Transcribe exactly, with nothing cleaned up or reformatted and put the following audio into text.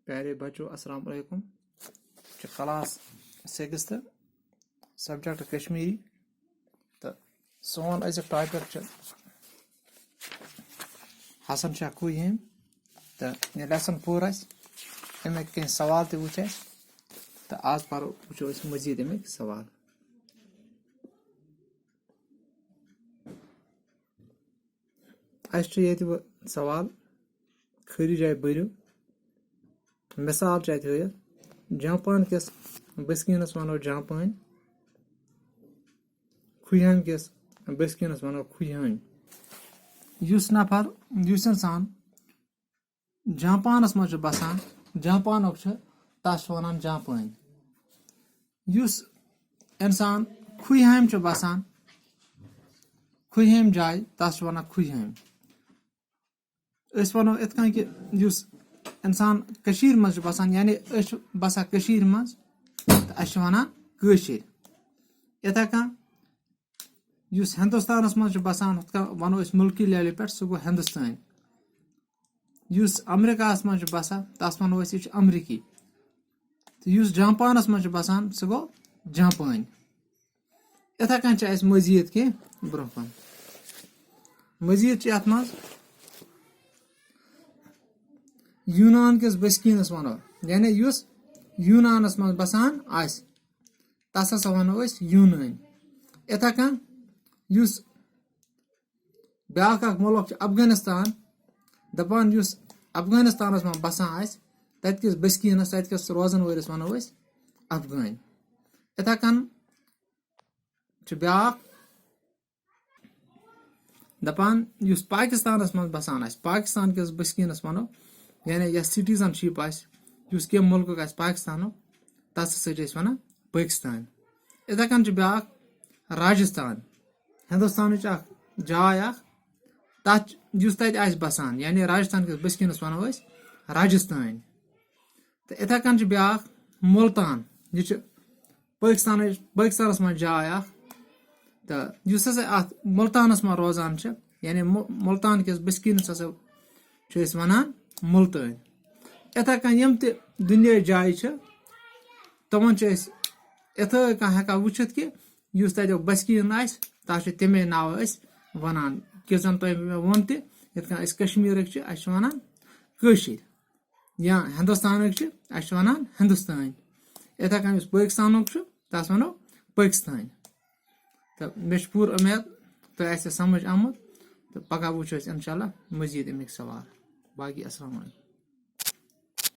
پیارے بچو، السلام علیکم۔ چھُ class sixth، subject کشمیری۔ تہٕ سون أزیُک topic چھُ حسن شاہ کھوٗہِم۔ تہٕ یہِ lesson پوٚر اَسہِ، اَمِکۍ کینٛہہ سوال تہِ وٕچھ اَسہِ۔ تہٕ آز پَرو، وٕچھو أسۍ مٔزیٖد اَمِکۍ سوال۔ اَسہِ چھُ ییٚتہِ وۄنۍ سوال، خٲلی جایہِ بٔرِو۔ مثال چھِ اَتہِ ہٲیِتھ، جاپان کِس بٔسکیٖنَس وَنو جاپٲنۍ، کھُہِم کِس بٔسکیٖنَس وَنو کھُہِم۔ یُس نفر، یُس اِنسان جاپانَس منٛز چھُ بَسان، جاپانُک چھُ، تَس چھِ وَنان جاپٲنۍ۔ یُس اِنسان کھُہِم چھُ بَسان، کھُہِم جایہِ، تَس چھِ وَنان کھُہِم۔ أسۍ وَنو یِتھ کٔنۍ کہِ یُس اِنسان کٔشیٖرِ منٛز چھُ بَسان، یعنی أسۍ چھِ بَسان کٔشیٖرِ منٛز، تہٕ اَسہِ چھِ وَنان کٲشِرۍ۔ یِتھَے کٔنۍ یُس ہِندُستانَس منٛز چھُ بَسان، ہُتھ کٔنۍ وَنو أسۍ مُلکی level پٮ۪ٹھ، سُہ گوٚو ہِندُستٲنۍ۔ یُس امریکاہَس منٛز چھُ بَسان، تَس وَنو أسۍ، یہِ چھُ امریکی۔ تہٕ یُس جاپانَس منٛز چھُ بَسان، سُہ گوٚو جاپٲنۍ۔ یِتھَے کٔنۍ چھِ اَسہِ مٔزیٖد کینٛہہ برٛونٛہہ کُن۔ مٔزیٖد چھِ یَتھ منٛز یوٗنان کِس بٔسکیٖنَس وَنو، یعنی یُس یوٗنانَس منٛز بَسان آسہِ، تَس ہسا وَنو أسۍ یوٗنٲنۍ۔ یِتھَے کٔنۍ یُس بیٛاکھ اَکھ مُلک چھُ افغانستان، دَپان یُس افغانستانَس منٛز بَسان آسہِ، تَتہِ کِس بٔسکیٖنَس، تَتہِ کِس روزَن وٲلِس وَنو أسۍ افغٲنۍ۔ یِتھَے کٔنۍ چھُ بیٛاکھ دَپان، یُس پاکِستانَس منٛز بَسان آسہِ، پاکِستان کِس بٔسکیٖنَس وَنو، یعنی یَس citizenship آسہِ، یُس کینٛہہ مُلکُک آسہِ پاکِستانُک، تَتھ ہسا چھِ أسۍ وَنان پٲکِستان۔ یِتھَے کٔنۍ چھُ بیٛاکھ راجِستان، ہِندُستانٕچ اَکھ جاے اَکھ، تَتھ یُس تَتہِ آسہِ بَسان، یعنی راجِستان کِس بٔسکیٖنَس وَنو أسۍ راجِستٲنۍ۔ تہٕ یِتھَے کٔنۍ چھُ بیٛاکھ مُلتان، یہِ چھُ پٲکِستانٕچ، پٲکِستانَس منٛز جاے اَکھ۔ تہٕ یُس ہسا اَتھ مُلتانَس منٛز روزان چھِ، یعنی مُ-، مُلتان کِس بٔسکیٖنَس ہسا چھِ أسۍ وَنان مُلتٲنۍ۔ یِتھَے کٔنۍ یِم تہِ دُنیاہٕچ جایہِ چھِ، تِمَن چھِ أسۍ یِتھَے کٔنۍ ہٮ۪کان وٕچھِتھ کہِ یُس تَتیُک بٔسکیٖن آسہِ، تَس چھِ تَمے ناوٕ أسۍ وَنان۔ یِتھ کٔنۍ زَن تۄہہِ مےٚ ووٚن تہِ، یِتھ کٔنۍ أسۍ کشمیٖرٕکۍ چھِ، اَسہِ چھِ وَنان کٲشِرۍ۔ یا ہِندُستانٕکۍ چھِ، اَسہِ چھِ وَنان ہِندُستٲنۍ۔ یِتھَے کٔنۍ یُس پٲکِستانُک چھُ، تَس وَنو پٲکِستٲنۍ۔ تہٕ مےٚ چھِ پوٗرٕ اُمید تۄہہِ آسہِ سَمٕجھ آمُت، تہٕ پَگاہ وٕچھو أسۍ اِنشاء اللہ مٔزیٖد اَمِکۍ سوال۔ باقٕے السلام علیکم۔